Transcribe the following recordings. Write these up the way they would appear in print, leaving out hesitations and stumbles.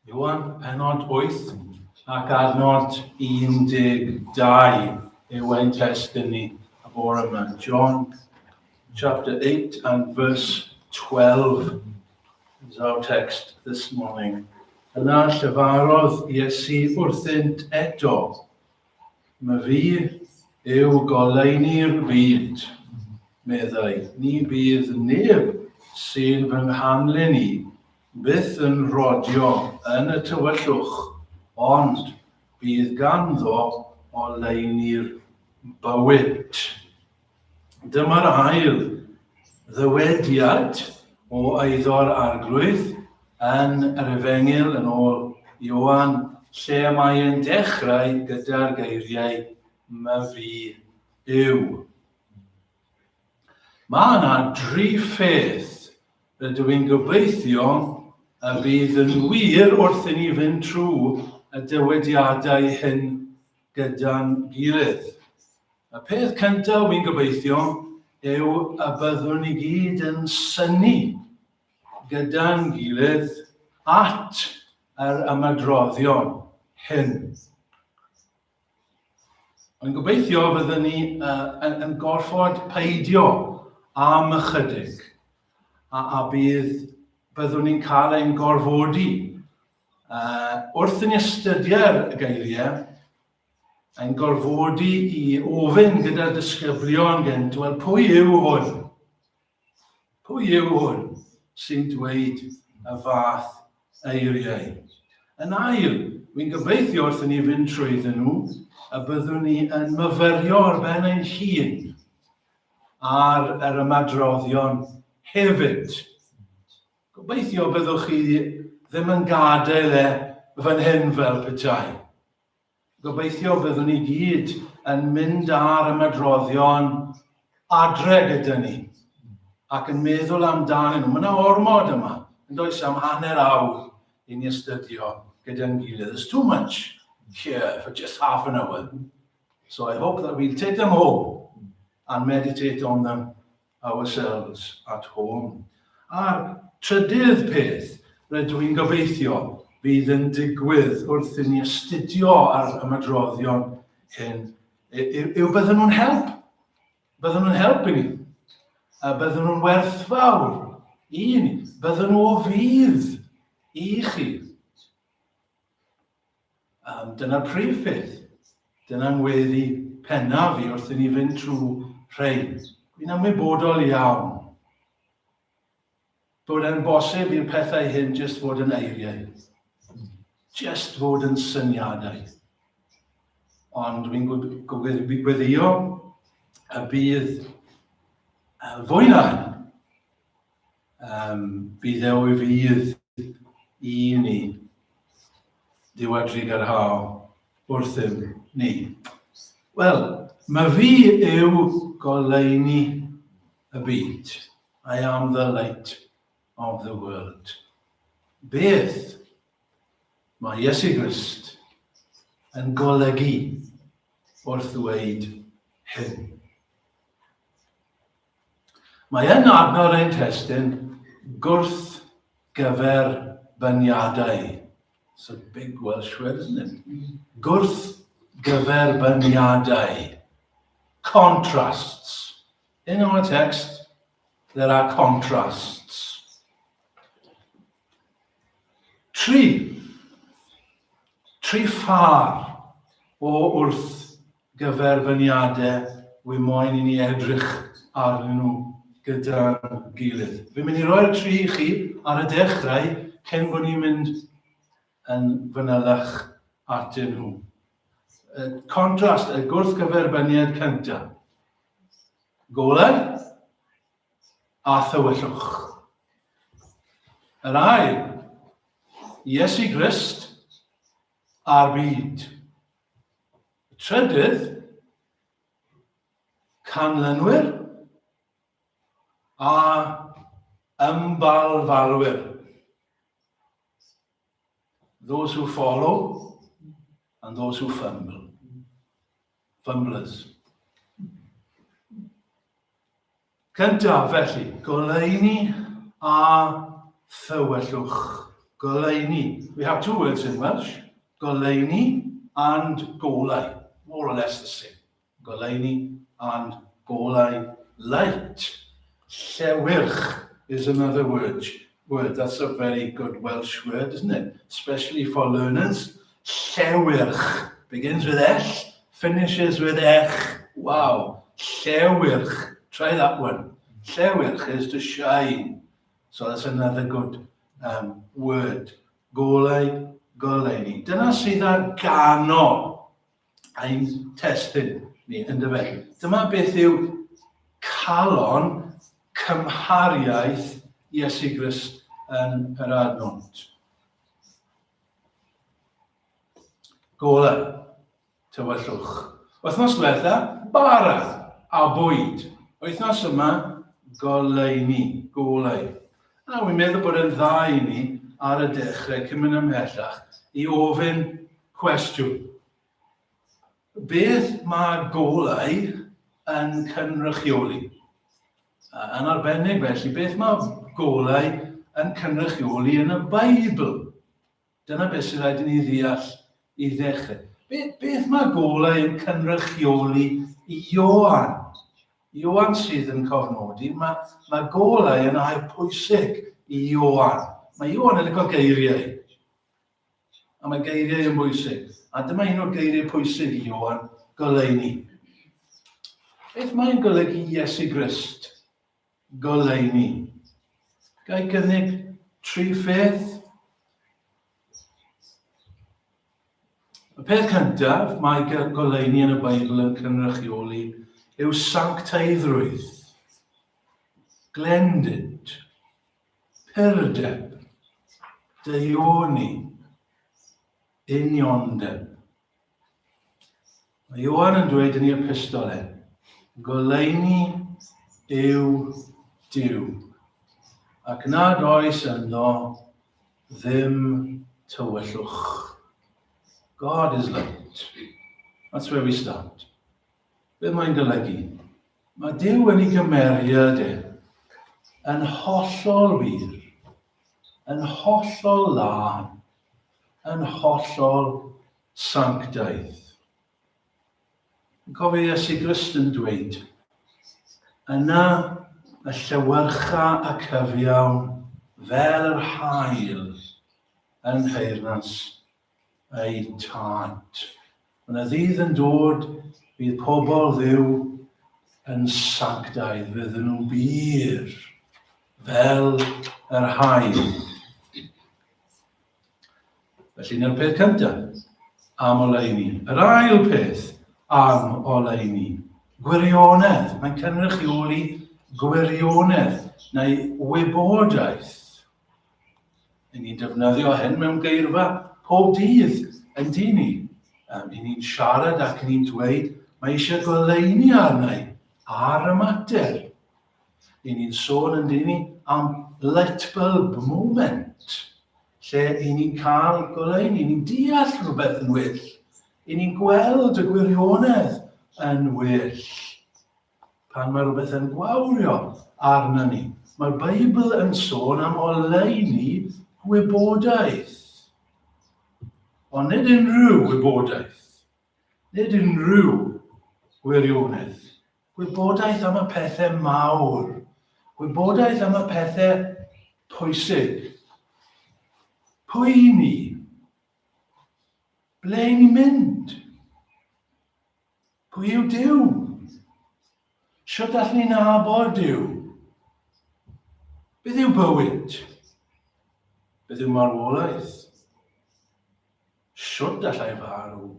Ioan, penod 8 ac adnod 12 yw ein testun ni y bore yma. John chapter 8 and verse 12 is our text this morning. Yna llefarodd Iesu wrthynt eto, Mae fi yw goleuni'r byd, meddai, ni bydd neb sy'n fy nghanlyn i byth yn rhodio yn y tywyllwch, ond bydd ganddo oleuni'r bywyd. Dyma'r ail ddywediad o eiddo'r Arglwydd yn yr Efengyl yn ôl Ioan, lle mae e'n dechrau gyda'r geiriau "Myfi yw". Mae yna dri pheth rydw i'n gobeithio y bydd yn wir wrth i ni fynd trwy y dywediadau hyn gyda'n gilydd. Y peth cyntaf wy'n gobeithio yw y byddwn ni gyd yn synnu gyda'n gilydd at yr ymadroddion hyn. Yn gobeithio fyddwn ni uh, yn, yn gorfod peidio am ychydig a, a bydd, byddwn ni'n cael ein gorfodi uh, wrth i ni astudio'r geiriau Ein gorfodi i ofyn gyda'r disgyblion gynt, wel pwy yw hwn? Pwy yw hwn sy'n dweud y fath eiriau? Yn ail, wy'n gobeithio wrth i ni fynd trwyddyn nhw, y byddwn ni yn myfyrio ar ben ein hun ar yr ymadroddion hefyd. Gobeithio byddwch chi ddim yn gadael e fan hyn fel petai. Gobeithio byddwn ni gyd yn mynd â'r ymadroddion adre gyda ni ac yn meddwl amdanyn nhw. Mae yna ormod yma, yn does am hanner awr i ni astudio gyda'n gilydd. There's too much here for just half an hour. So I hope that we'll take them home and meditate on them ourselves at home. A'r trydydd peth rydw i'n gobeithio fydd yn digwydd wrth i ni astudio ar ymadroddion hyn yw, yw bydden nhw'n help. Bydden nhw'n help i ni. A bydden nhw'n werthfawr i ni. Bydden nhw o fudd i chi. Um, dyna'r prif peth. Dyna'n ngweddi pennaf i wrth i ni fynd trwy rhain. Dwi'n ymwybodol iawn bod e'n bosib i'r pethau hyn jyst fod yn eiriau. Jyst fod yn syniadau. Ond dwi'n gweddio y bydd fwy na hynny. Um, bydd e o'i fydd i ni. Duw a drugarhao wrthym ni. Wel, mae fi yw goleuni y byd. I am the light of the world. Beth mae Iesu Grist yn golygu wrth ddweud hyn? Mae yn adnodd ein testun gwrthgyferbyniadau. It's a big Welsh word, isn't it? Gwrthgyferbyniadau. Contrasts. In our text, there are contrasts. Tri. Tri phâr o wrth gyferbyniadau wi moyn i ni edrych arnyn nhw gyda'n gilydd. Fi'n mynd i roi'r tri i chi ar y dechrau cyn bod ni'n mynd yn fanylach atyn nhw. Y contrast, y gwrthgyferbyniad cyntaf. Golau a thywyllwch. Yr ail, Iesu Grist a'r byd. Y trydydd, canlynwyr a ymbalfalwyr. Those who follow and those who fumble. Fumblers. Cyntaf, felly, goleuni a thywyllwch. Goleuni. We have two words in Welsh, goleuni and golau. More or less the same. Goleuni and golau, light. Llewyrch is another word. Word. That's a very good Welsh word, isn't it? Especially for learners. Llewyrch begins with L, finishes with ech. Wow. Llewyrch. Try that one. Llewyrch is to shine. So that's another good um, word. Golau, goleuni. Dyna sydd ar ganol ein testun ni, yn dyfe. Dyma beth yw calon cymhariaeth Iesu Grist yn yr adnod. Golau, tywyllwch. Wythnos diwetha, bara a bwyd. Wythnos yma, goleuni, golau. A wy'n meddwl bod e'n dda i ni ar y dechrau, cyn mynd ymhellach, i ofyn cwestiwn. Beth mae golau yn cynrychioli? Yn arbennig felly, beth mae golau yn cynrychioli yn y Beibl? Dyna beth sydd rhaid i ni ddeall i ddechrau. Be, beth mae golau yn cynrychioli i Ioan? Ioan sydd yn cofnodi, mae, mae golau yn air pwysig i Ioan. Mae Ioan yn licio geiriau. A mae geiriau yn bwysig. A dyma un o'r geiriau pwysig i Ioan, goleuni. Beth mae'n golygu Iesu Grist? Goleuni. Ga i gynnig tri pheth? Y peth cyntaf mae goleuni yn y Beibl yn cynrychioli yw sancteiddrwydd, glendid, purdeb, daioni, uniondeb. Mae Ioan yn dweud yn ei epistol e, goleuni yw Duw, ac nad oes ynddo ddim tywyllwch. God is light. That's where we start. Beth mae'n golygu? Mae Duw yn ei gymeriad e yn hollol wir, yn hollol lân, yn hollol sanctaidd. Yn cofio Iesu Grist yn dweud, yna y llewyrcha y cyfiawn fel yr haul yn nheyrnas ei tad. Mae yna ddydd yn dod, bydd pobl Dduw yn sanctaidd, fydden nhw'n bur fel yr haul. Felly, dyna'r peth cyntaf am oleuni. Yr ail peth am oleuni, gwirionedd. Mae'n cynrychioli gwirionedd neu wybodaeth. Yn ni'n defnyddio hyn mewn geirfa pob dydd, yn dyn ni. Um, I ni'n siarad ac ni'n dweud, mae eisiau goleuni arna i ar y mater. I ni'n sôn yn dyn ni am light bulb moment, lle i ni'n cael goleuni, ni'n deall rhywbeth yn well, i ni'n gweld y gwirionedd yn well. Pan mae rhywbeth yn gwawrio arna ni, mae'r Beibl yn sôn am oleuni gwybodaeth. Ond nid unrhyw wybodaeth, nid unrhyw gwirionedd. Gwybodaeth am y pethau mawr. Gwybodaeth am y pethau pwysig. Pwy i ni? Ble i ni mynd? Pwy yw Duw? Sut allwn ni nabod Duw? Beth yw bywyd? Beth yw marwolaeth? Sut allai farw?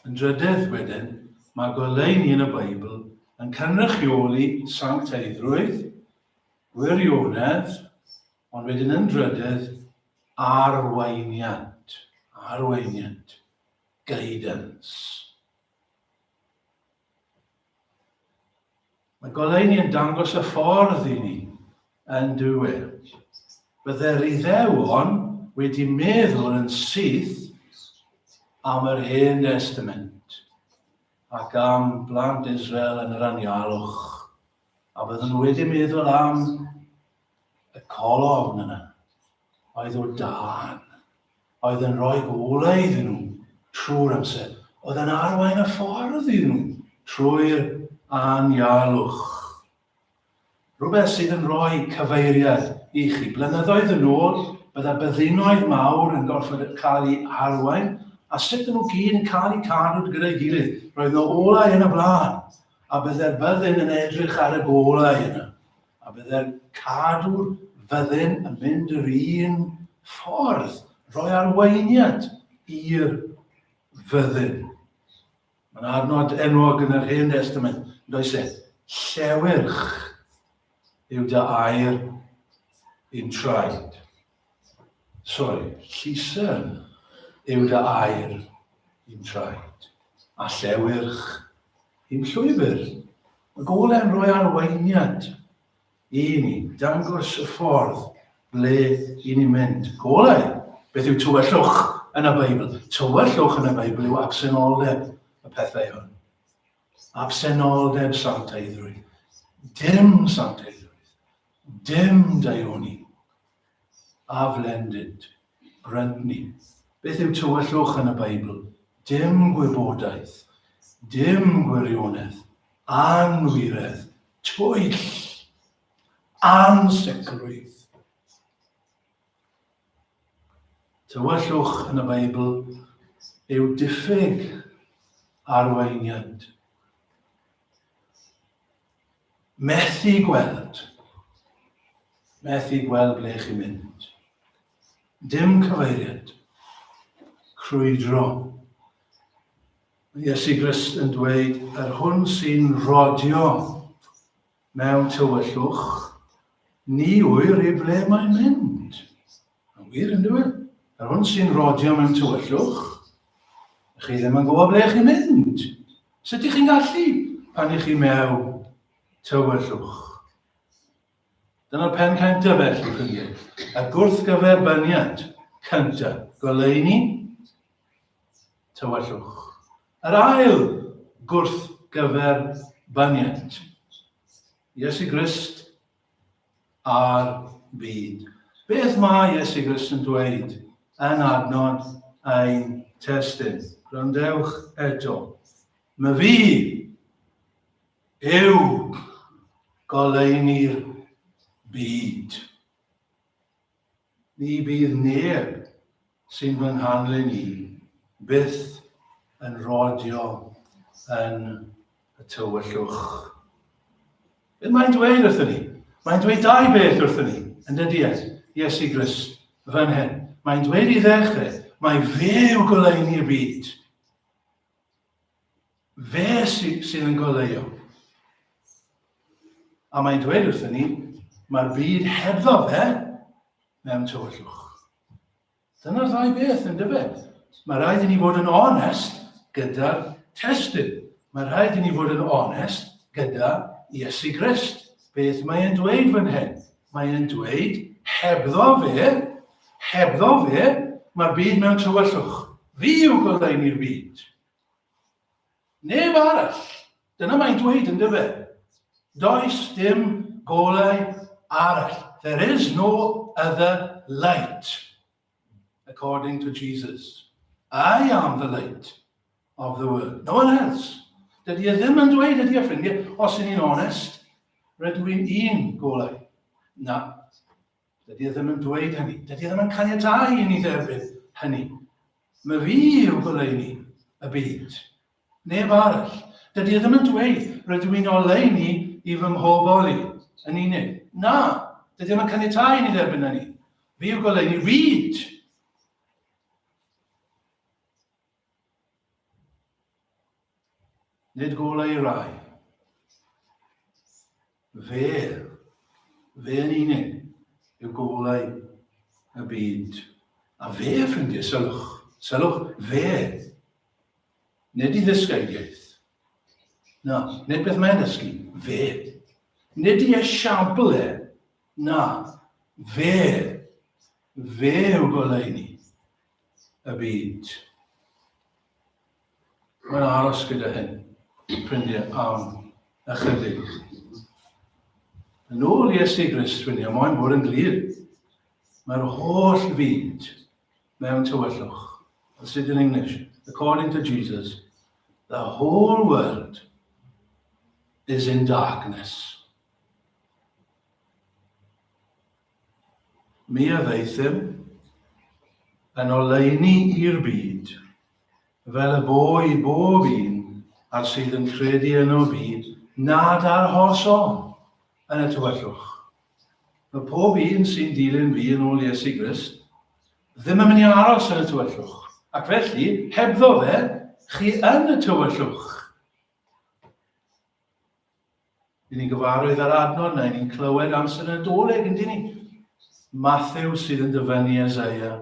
Yn drydedd wedyn, mae goleuni yn y Beibl yn cynrychioli sancteiddrwydd, gwirionedd, ond wedyn yn drydedd, arweiniad. Arweiniad. Guidance. Mae goleuni yn dangos y ffordd i ni yn dyw e. Bydde'r Iddewon wedi meddwl yn syth am yr Hen Destament ac am blant Israel yn yr anialwch. A byddwn nhw wedi meddwl am y colofn yna, oedd o dan, oedd yn rhoi golau iddyn nhw trwy'r amser, oedd yn arwain y ffordd iddyn nhw trwy'r anialwch. Rhywbeth sydd yn rhoi cyfeiriad i chi. Blynyddoedd yn ôl, bydda byddinoedd mawr yn gorfod cael eu harwain, a sut nhw gyd yn cael eu cadw gyda'i gilydd. Roedd yna olau yn y blaen, a bydde'r byddin yn edrych ar y golau yna. A bydde'r cadw'r fyddin yn mynd yr un ffordd, rhoi arweiniad i'r fyddin. Mae'n adnod enwog yn yr Hen Testament, yn does e? Llewyrch yw dy air i'm traed. Sorry, llusern yw dy air i'm traed, a llewyrch i'm llwybr. Mae gole'n rhoi arweiniad i ni, dangos y ffordd ble i ni'n mynd. Golau! Beth yw tywyllwch yn y Beibl? Tywyllwch yn y Beibl yw absenoldeb y pethau hwn. Absenoldeb sancteiddrwydd. Dim sancteiddrwydd. Dim daioni. Aflendid. Bryntni. Beth yw tywyllwch yn y Beibl? Dim gwybodaeth. Dim gwirionedd. Anwiredd. Twyll. Ansicrwydd. Tywyllwch yn y Beibl yw diffyg arweiniad. Methu gweld. Methu gweld ble chi'n mynd. Dim cyfeiriad. Crwydro. Mae Iesu Grist yn dweud, yr hwn sy'n rhodio mewn tywyllwch, ni ŵyr i ble mae'n mynd. Yn wir, yn dweud. Yr hwn sy'n rhodio mewn tywyllwch, chi ddim yn gwybod ble chi'n mynd. Sut ych chi'n gallu pan ych chi mewn tywyllwch? Dyna'r pen cyntaf felly, ffrindiau. Y gwrthgyferbyniad cyntaf, goleuni, tywyllwch. Yr ail gwrthgyferbyniad, Iesu Grist a'r byd. Beth mae Iesu Grist yn dweud yn adnod ein testun? Gwrandewch eto. Mae fi yw goleuni'r byd. Ni bydd neb sy'n fy nghanlyn i byth yn rhodio yn y tywyllwch. Beth mae'n dweud wrthyn ni? Mae'n dweud dau beth wrthyn ni, yn dydy e, Iesu Grist, fan hyn. Mae'n dweud i ddechrau, mae fe yw goleuni'r byd. Fe sydd yn goleuo. A mae'n dweud wrthyn ni, mae'r byd hebddo fe mewn tywyllwch. Dyna'r ddau beth, yn dyfe? Mae rhaid i ni fod yn onest gyda'r testun. Mae rhaid i ni fod yn onest gyda Iesu Grist. Beth mae e'n dweud fan hyn? Mae e'n dweud, hebddo fe, hebddo fe, mae'r byd mewn tywyllwch. Fi yw goleuni'r byd. Neb arall. Dyna mae'n dweud yn dyfe. Does dim golau arall. There is no other light, according to Jesus. I am the light of the world. No one else. Dydy e ddim yn dweud ydy e ffrindiau, os ydyn ni'n onest, rydw i'n un golau. Na, dydy e ddim yn dweud hynny. Dydy e ddim yn caniatáu i ni dderbyn hynny. Mae fi yw goleuni y byd. Neb arall. Dydy e ddim yn dweud, rydw i'n oleuni i fy mhobl i, yn unig. Na, dydy e ddim yn caniatáu i ni dderbyn hynny. Fi yw goleuni byd. Nid golau i rai. Fe, fe yn unig, yw golau y byd. A fe, ffrindiau, sylwch, sylwch, fe. Nid i ddysgeidiaeth. Na, nid beth mae'n dysgu, fe. Nid i esiampl e, na, fe. Fe yw goleuni y byd. Mae'n aros gyda hyn, ffrindiau, am ychydig. Yn ôl Iesu Grist, ffrindiau, moyn bod yn glir. Mae'r holl fyd mewn tywyllwch. I'll say it in English. According to Jesus, the whole world is in darkness. Mi a ddaethum yn oleuni i'r byd, fel y bo i bob un a'r sydd yn credu yno fi, nad arhoso yn y tywyllwch. Mae pob un sy'n dilyn fi yn ôl Iesu Grist ddim yn mynd i aros yn y tywyllwch. Ac felly, hebddo fe, chi yn y tywyllwch. Dyn ni'n gyfarwydd â'r adnod na, ni'n clywed amser y Nadolig, yn dyn ni? Matthew sydd yn dyfynnu Isaiah,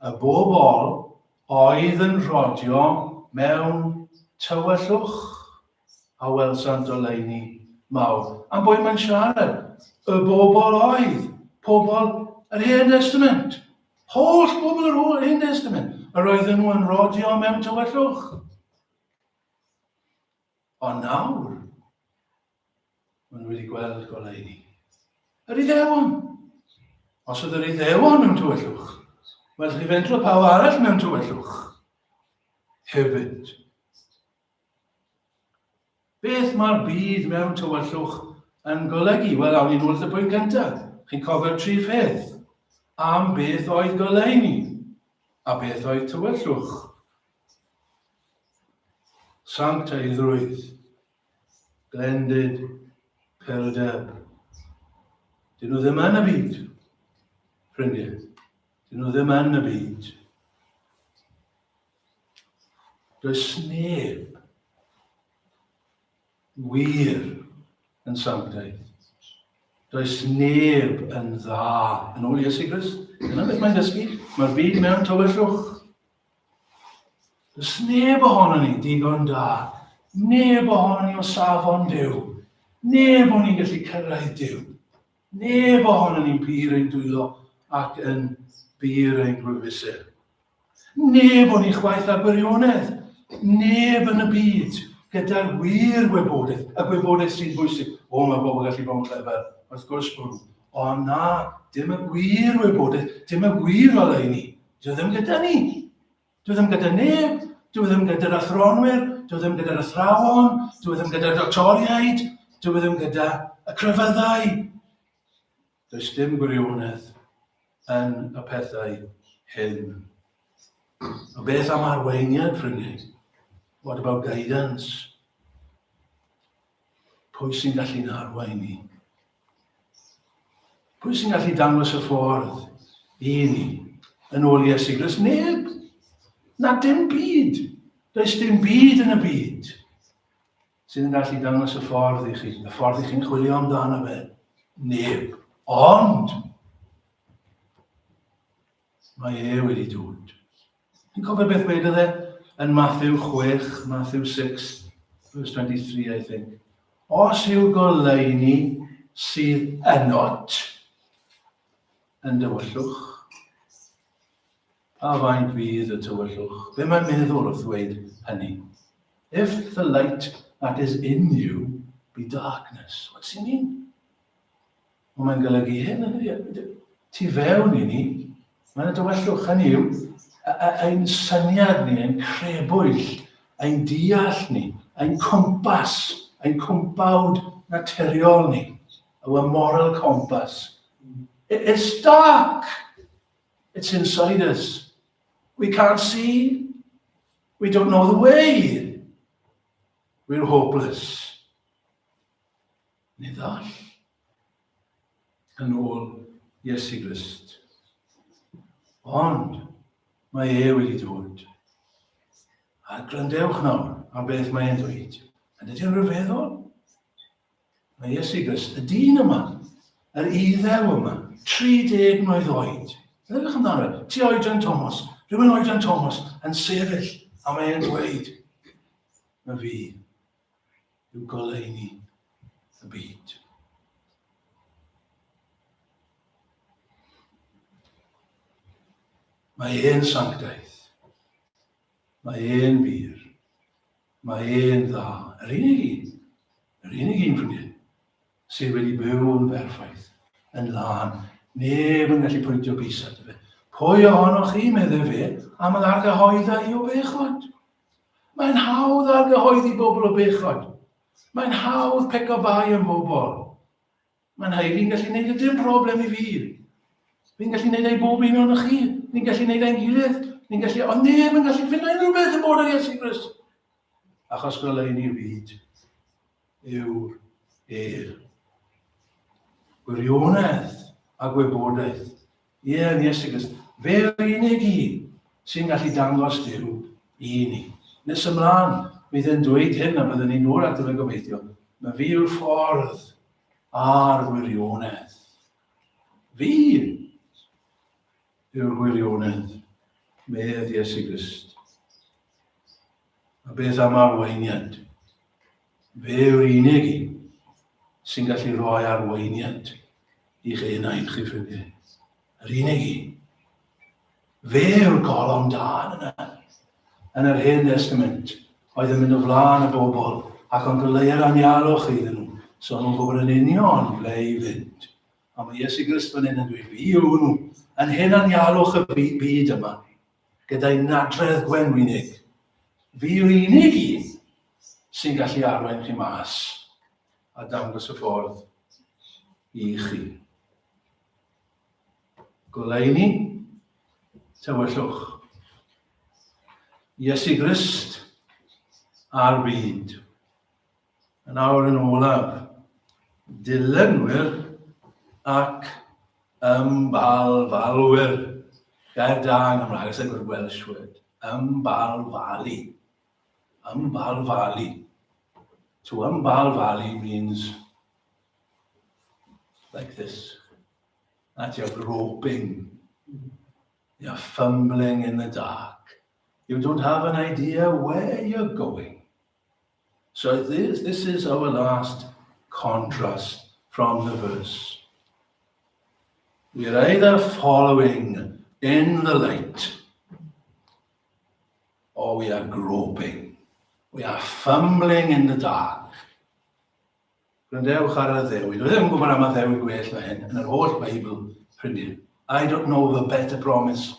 y bobl oedd yn rhodio mewn tywyllwch a welsant oleuni mawr. Am bwy mae'n siarad? Y bobl oedd, pobl yr Hen Testament. Holl bobl yr Hen Testament. Yr oedden nhw yn rhodio mewn tywyllwch. Ond nawr, maen nhw wedi gweld goleuni. Yr Iddewon. Os oedd yr Iddewon mewn tywyllwch, wel, chi fentro pawb arall mewn tywyllwch hefyd. Beth mae'r byd mewn tywyllwch yn golygu? Wel, awn ni'n ôl at y pwynt cyntaf. Chi'n cofio'r tri pheth. Am beth oedd goleuni? A beth oedd tywyllwch? Sancteiddrwydd, glendid, purdeb. Dyn nhw ddim yn y byd, ffrindiau. Dyn nhw ddim yn y byd. Does neb wir yn sanctaidd. Does neb yn dda yn ôl Iesu Grist. Dyna beth mae'n dysgu. Mae'r byd mewn tywyllwch. Does neb ohono ni digon da. Neb ohono ni o safon Duw. Neb o'n ni'n gallu cyrraedd Duw. Neb ohono ni'n pur ein dwylo ac yn bur ein gwefusau. Neb o'n ni chwaith â gwirionedd. Neb yn y byd gyda'r wir wybodaeth, y gwybodaeth sy'n bwysig. O, mae bobl gallu bod yn clefer, wrth gwrs bod nhw. Ond na, dim y gwir wybodaeth, dim y gwir oleuni. Dyw e ddim gyda ni. Dyw e ddim gyda neb. Dyw e ddim gyda'r athronwyr. Dyw e ddim gyda'r athrawon. Dyw e ddim gyda'r doctoriaid. Dyw e ddim gyda y crefyddau. Does dim gwirionedd yn y pethau hyn. A beth am arweiniad, ffrindiau? What about guidance? Pwy sy'n gallu'n arwain ni? Pwy sy'n gallu dangos y ffordd i ni yn ôl Iesu Grist? Neb. Na dim byd. Does dim byd yn y byd sydd yn gallu dangos y ffordd i chi, y ffordd i chi'n chwilio amdano fe. Neb. Ond, mae e wedi dod. Chi'n cofio beth wedodd e yn Matthew 6, Matthew 6, verse 23, I think. Os yw goleuni sydd ynot yn dywyllwch, pa faint fydd y tywyllwch? Be mae'n meddwl wrth ddweud hynny? If the light that is in you be darkness. What's he mean? Ond mae'n golygu hyn, yn ydy? Tu fewn i ni, mae'n y dywyllwch, hynny yw, ein syniad ni, ein crebwyll, ein deall ni, ein cwmpas, ein cwmpawd naturiol ni, our moral compass. It's dark. It's inside us. We can't see. We don't know the way. We're hopeless. Neu ddall. Yn ôl Iesu Grist. Ond mae e wedi dod. A gwrandewch nawr ar beth mae e'n dweud. A dydy o'n rhyfeddol? Mae Iesu Grist, y dyn yma, yr iddew yma, 30 mlwydd oed. Edrych amdano fe, ti oedran Thomas, rhywun oedran Thomas yn sefyll, a mae e'n dweud, mae fi yw goleuni y byd. Mae e'n sanctaidd. Mae e'n bur. Mae e'n dda. Yr unig un. Yr unig un, ffrindiau. sydd wedi byw yn berffaith, yn lân. Neb yn gallu pwyntio bys ato fe. Pwy ohonoch chi, meddai fe, am yr argyhoedda i o bechod? Mae'n hawdd argyhoeddi bobl o bechod. Mae'n hawdd pico bai am bobl. Mae'n Heili'n gallu gwneud y dim problem i fi. Fi'n gallu gwneud ei bob un o'n chi. Ni'n gallu gwneud ein gilydd. Ni'n gallu... Ond neb yn gallu ffindo unrhyw beth yn bod ar Iesu Grist. Achos goleuni'r byd yw'r er. Gwirionedd a gwybodaeth. Ie, yn Iesu Grist. Fe yw'r unig un sy'n gallu dangos Duw i ni. Nes ymlaen, bydd e'n dweud hyn a byddwn ni'n ôl ato fe gobeithio. Mae fi yw'r ffordd a'r gwirionedd. Fi yw'r gwirionedd, medd Iesu Grist. A beth am arweiniad? Fe yw'r unig un sy'n gallu rhoi arweiniad i'ch enaid chi, ffrindiau. Yr unig un. Fe yw'r golofn dân yna. Yn yr Hen Testament, oedd yn mynd o flaen y bobl ac o'n goleuo'r anialwch iddyn nhw, so nhw'n gwybod yn union ble i fynd. A mae Iesu Grist fan hyn yn dweud, fi yw hwnnw, yn hyn anialwch y byd yma, gyda'i nadredd gwenwynig. Fi yw'r unig un sy'n gallu arwain chi mas a dangos y ffordd i chi. Goleuni, tywyllwch. Iesu Grist a'r byd. Yn awr yn olaf, dilynwyr ac ymbalfalwyr. Gair da yn Gymraeg, it's a good Welsh word. Ymbalfalu. Ymbalfalu. To ymbalfalu means like this. That you're groping. You're fumbling in the dark. You don't have an idea where you're going. So this, this is our last contrast from the verse. We are either following in the light or we are groping. We are fumbling in the dark. Gwrandewch ar y addewid. Dwi ddim yn gwybod am addewid gwell na hyn yn yr holl Beibl, ffrindiau. I don't know of a better promise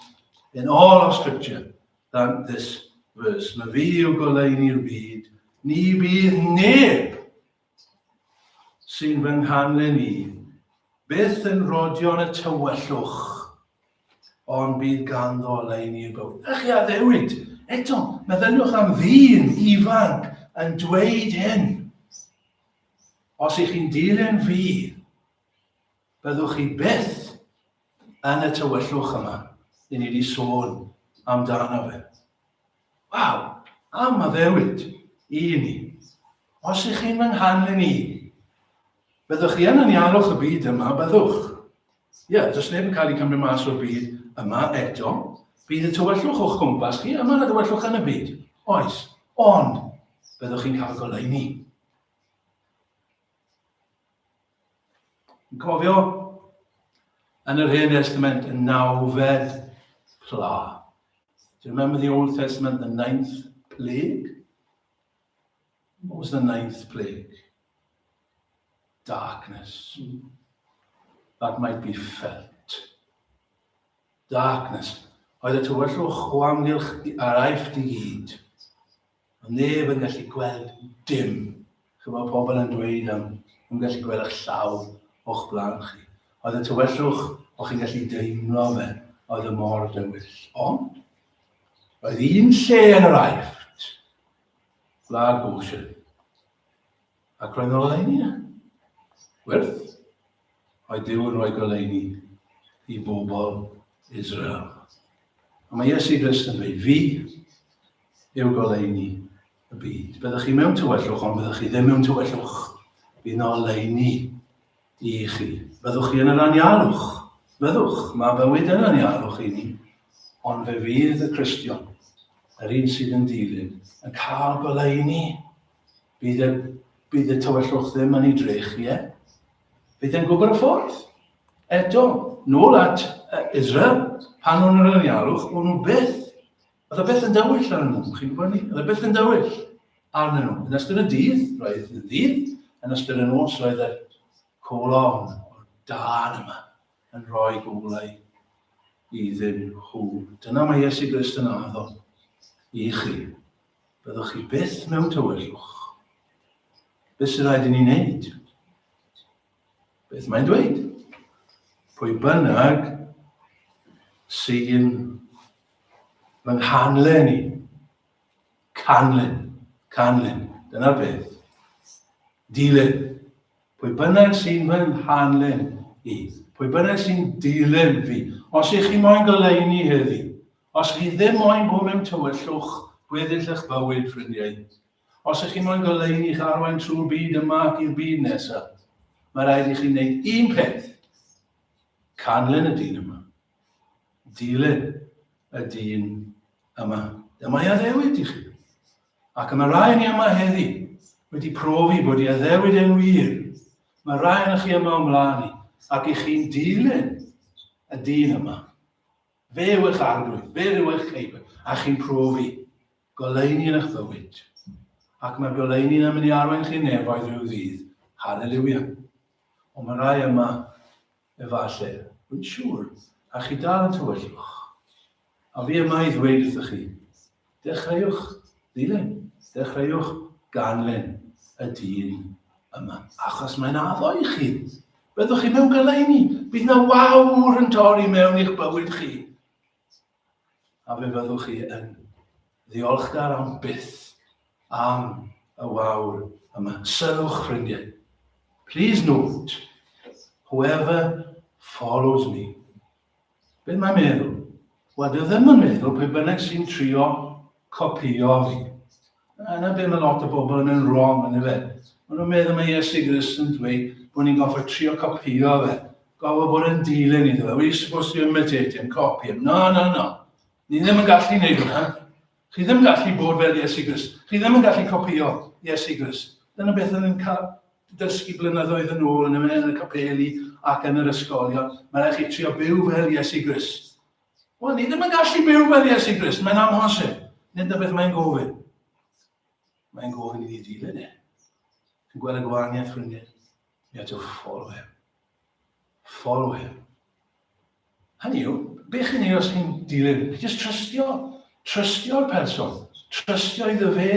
in all of Scripture than this verse. Mae fi yw goleuni'r byd. Ni bydd neb sy'n fy nghanlyn i byth yn rhodio yn y tywyllwch, ond bydd ganddo oleuni bywyd. Ych chi addewid, eto, meddyliwch am ddyn ifanc yn dweud hyn. Os ych chi'n dilyn fi, byddwch chi byth yn y tywyllwch yma i ni wedi sôn amdano fe. Waw, am addewid i ni. Os ych chi'n fy nghanlyn i, byddwch chi yn anialwch y byd yma, byddwch. Ie, yeah, does neb yn cael ei cymryd mas o'r byd yma eto. Bydd y tywyllwch o'ch cwmpas chi, yma yna tywyllwch yn y byd. Oes, ond byddwch chi'n cael goleuni. Yn cofio yn yr Hen Testament y nawfed pla. Do you remember the Old Testament, the ninth plague? What was the ninth plague? Darkness. That might be felt. Darkness. Oedd y tywyllwch o amgylch ar aifft i gyd. Oedd neb yn gallu gweld dim. Chymod, pobl yn dweud am yn gallu gweld eich llaw o'ch blaen chi. Oedd y tywyllwch, o'ch chi'n gallu deimlo fe, oedd y mor dywyll. Ond, roedd un lle yn yr aifft, gwlad Goshen, ac roedd yno oleuni yna. Wyrth, oedd Duw yn rhoi goleuni i bobl Israel. A mae Iesu Grist yn dweud, fi yw goleuni y byd. Byddwch chi mewn tywyllwch, ond byddwch chi ddim mewn tywyllwch. Bydd yna oleuni i chi. Byddwch chi yn yr anialwch. Byddwch, mae bywyd yn anialwch i ni. Ond fe fydd y Cristion, yr un sydd yn dilyn, yn cael goleuni. Bydd y, bydd y tywyllwch ddim yn ei drechu e. Bydd e'n gwybod y ffordd. Eto, nôl at Israel, pan o'n yr anialwch, o'n nhw byth, oedd e byth yn dywyll arnyn nhw, chi'n gwybod ni? Oedd e byth yn dywyll arnyn nhw. Yn ystod y dydd, roedd yn ddydd, yn ystod y nos, roedd e. Colofn o'r dân yma yn rhoi golau iddyn nhw. Dyna mae Iesu Grist yn addo i chi. Byddwch chi byth mewn tywyllwch. Beth sydd rhaid i ni wneud? Beth mae'n dweud? Pwy bynnag sy'n fy nghanlyn i, canlyn, canlyn, dyna'r peth. Dilyn. Pwy bynnag sy'n fy nghanlyn i, pwy bynnag sy'n dilyn fi, os ych chi moyn goleuni heddi, os chi ddim moyn bod mewn tywyllwch gweddill eich bywyd, ffrindiau, os ych chi moyn goleuni i'ch arwain trwy'r byd yma ac i'r byd nesaf, mae rhaid i chi wneud un peth, canlyn y dyn yma. Dilyn y dyn yma. Dyma ei addewid i chi. Ac y mae rai ni yma heddi wedi profi bod ei addewid e'n wir. Mae rai yna chi yma o mlaen i, ac i chi'n dilyn y dyn yma. Fe yw eich arglwydd, fe yw eich ceibr, a chi'n profi goleuni yn eich bywyd. Ac mae'r goleuni yna mynd i arwain chi'n nefoedd rhyw ddydd. Haleluia. Ond mae rai yma Efallai, rwy'n siŵr, a chi dal yn tywyllwch. A fi yma i ddweud wrthych chi, dechreuwch ddilyn, dechreuwch ganlyn y dyn yma, achos mae'n addo i chi. Byddwch chi mewn goleuni, bydd na wawr yn torri mewn i'ch bywyd chi. A fe fyddwch chi yn ddiolchgar am byth am y wawr yma. Sylwch, ffrindiau. Please note, whoever follows me. Beth mae'n meddwl? Wel, dwi ddim yn meddwl pwy bynnag sy'n trio copïo fi. Yna be mae lot o bobl yn mynd wrong yn efe. Maen nhw'n meddwl mae Iesu Grist yn dweud bod ni'n goffa trio copïo fe. Goffa bod yn dilyn iddo fe. We're supposed to imitate him, copy him. No, no, no. Ni ddim yn gallu gwneud hwnna. Chi ddim yn gallu bod fel Iesu Grist. Chi ddim yn gallu copïo Iesu Grist. Dyna beth yn cael dysgu blynyddoedd yn ôl yn y, yn y capeli ac yn yr ysgolion. Mae rhaid chi trio byw fel Iesu Grist. Wel, ni ddim yn gallu byw fel Iesu Grist, mae'n amhosib. Nid na beth mae'n gofyn. Mae'n gofyn i ni ddilyn e. Chi'n gweld y gwahaniaeth, ffrindiau? You have to follow him. Follow him. Hynny yw, be chi'n neud os chi'n dilyn? Chi just trystio. Trystio'r person. Trystio iddo fe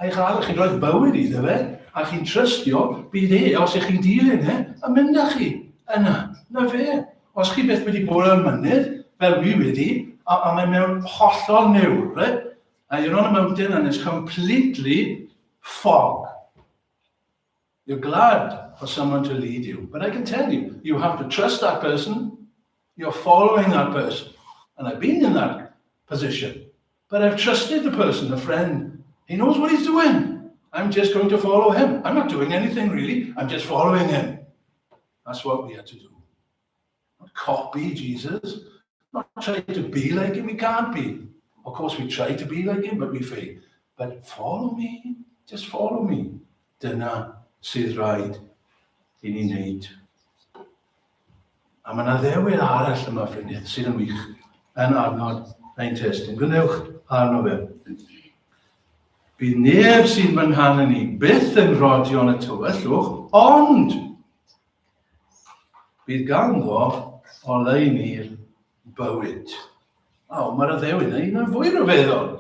a'i chael. Chi'n rhoi bywyd iddo fe, a chi'n trystio bydd e, os ych chi'n dilyn e, yn mynd â chi yna. Na fe. Os chi byth wedi bod ar mynydd, fel wi wedi, a, a mae mewn hollol niwl, right? And you're on a mountain and it's completely fog. You're glad for someone to lead you. But I can tell you, you have to trust that person. You're following that person. And I've been in that position. But I've trusted the person, the friend. He knows what he's doing. I'm just going to follow him. I'm not doing anything really. I'm just following him. That's what we had to do. Not copy Jesus. Not try to be like him. We can't be. Of course, we try to be like him, but we fail. But follow me. Just follow me. Dyna sydd rhaid i ni wneud. A mae yna ddewid arall yma, ffrindiau, sydd yn wych yn adnod ein testun. Gwnewch arno fe. Bydd neb sy'n fy nghanlyn i byth yn rhodio yn y tywyllwch, ond Bydd ganddo oleuni'r bywyd. O, mae'r addewid yn un o'r fwy rhyfeddol.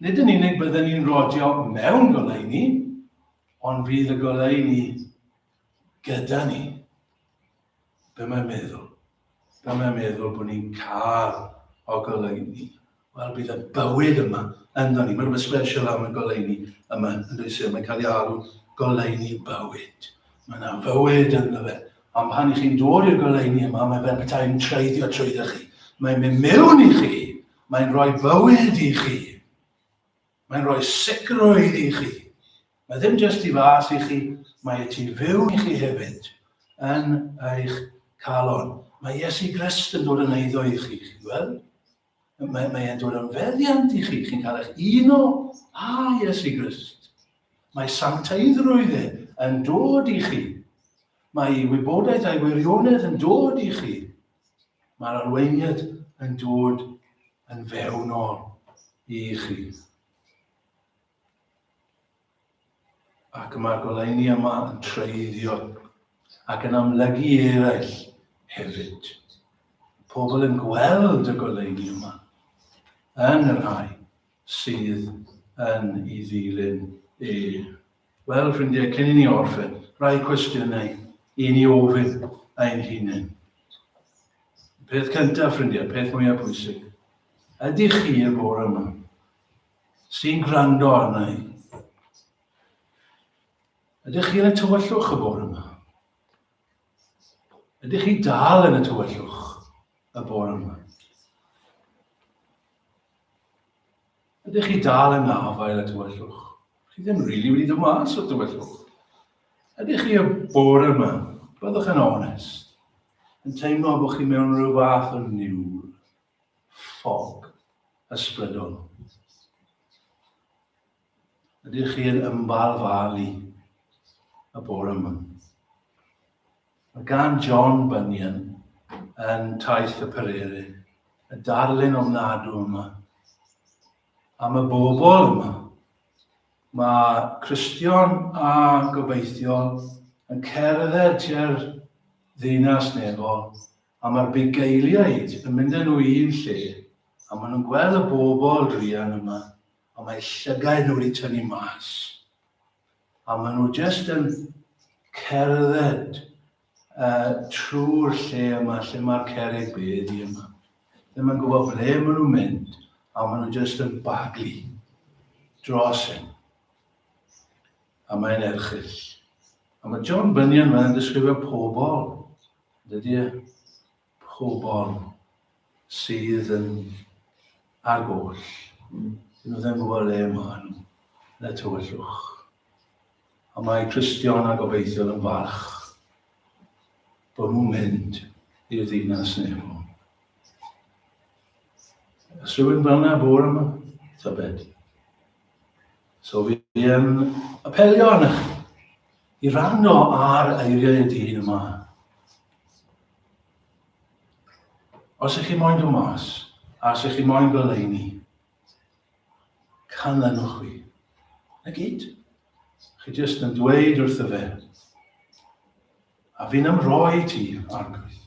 Nid yn unig bydden ni'n rodio mewn goleuni, ond fydd y goleuni gyda ni. Be mae'n meddwl? Be mae'n meddwl bod ni'n cael o goleuni? Wel, bydd y bywyd yma ynddo ni. Mae rhywbeth special am y goleuni yma yn dweud sef, mae'n cael ei alw goleuni bywyd. Mae yna fywyd ynddo fe. Ond pan i chi'n dod i'r goleuni yma, mae fel petai'n treiddio trwyddo chi. Mae'n mynd mewn i chi. Mae'n rhoi bywyd i chi. Mae'n rhoi sicrwydd i chi. Mae ddim jyst i fas i chi, mae y tu fewn i chi hefyd yn eich calon. Mae Iesu Grist yn dod yn eiddo i chi, chi'n gweld? Mae, mae e'n dod yn feddiant i chi, chi'n cael eich uno â Iesu Grist. Mae sancteiddrwydd e yn dod i chi. Mae ei wybodaeth a'i wirionedd yn dod i chi. Mae'r arweiniad yn dod yn fewnol i chi. Ac mae'r goleuni yma yn treiddio ac yn amlygu eraill hefyd. Pobl yn gweld y goleuni yma yn y rhai sydd yn ei ddilyn e. Wel, ffrindiau, cyn i ni orffen, rhai cwestiynau i ni ofyn ein hunain. Peth cyntaf, ffrindiau, peth mwyaf pwysig. Ydych chi y bore yma sy'n gwrando arna i? Ydych chi yn y tywyllwch y bore yma? Ydych chi dal yn y tywyllwch y bore yma? Ydych chi dal yn ngafael y tywyllwch? Chi ddim rili really wedi dod mas o'r tywyllwch. Ydych chi y bore yma, byddwch yn onest, yn teimlo bod chi mewn rhyw fath o niwl, ffog ysbrydol? Ydych chi yn ymbalfalu y bore yma? Mae gan John Bunyan yn Taith y Pererin y darlun ofnadw yma am y bobl yma. Mae Cristion a gobeithiol yn cerdded tua'r ddinas nefol a mae'r bugeiliaid yn mynd â nhw i un lle a maen nhw'n gweld y bobl druan yma a mae llygaid nhw wedi tynnu mas. A maen nhw jyst yn cerdded uh, trwy'r lle yma, lle mae'r cerrig beddi yma. Ddim yn gwybod ble maen nhw'n mynd, a maen nhw jyst yn baglu dros hyn. A mae'n erchyll. A mae John Bunyan mae'n disgrifio pobl, dydy e? Pobl sydd yn ar goll. Dyn nhw ddim yn gwybod le maen nhw, yn y tywyllwch. A mae Cristion a gobeithiol yn falch bod nhw'n mynd i'r ddinas nefol. Os rhywun fel yna bore yma, tybed. So fi yn apelio arnych chi i rando ar eiriau y dyn yma. Os ych chi moyn dod mas, a os ych chi moyn goleuni, canlynwch fi. Na gyd. Chi jyst yn dweud wrtho fe. A fi'n ymroi ti, arglwydd.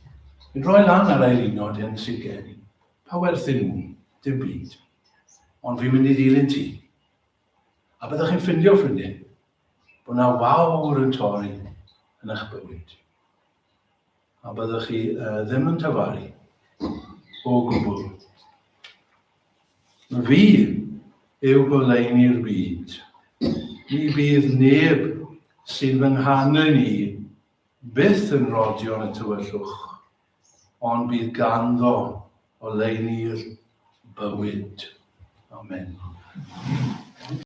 Fi'n rhoi lan ar aelunod hyn sydd gen i. Pa werth i nhw? Dim byd. Ond fi'n mynd i ddilyn ti. A byddwch chi'n ffindio, ffrindiau, bod na wawr yn torri yn eich bywyd. A byddwch chi uh, ddim yn tafaru o gwbl. Fi yw goleuni'r byd. Ni bydd neb sy'n fy nghanlyn i byth yn rodio yn y tywyllwch, ond bydd ganddo oleuni'r bywyd. Amen.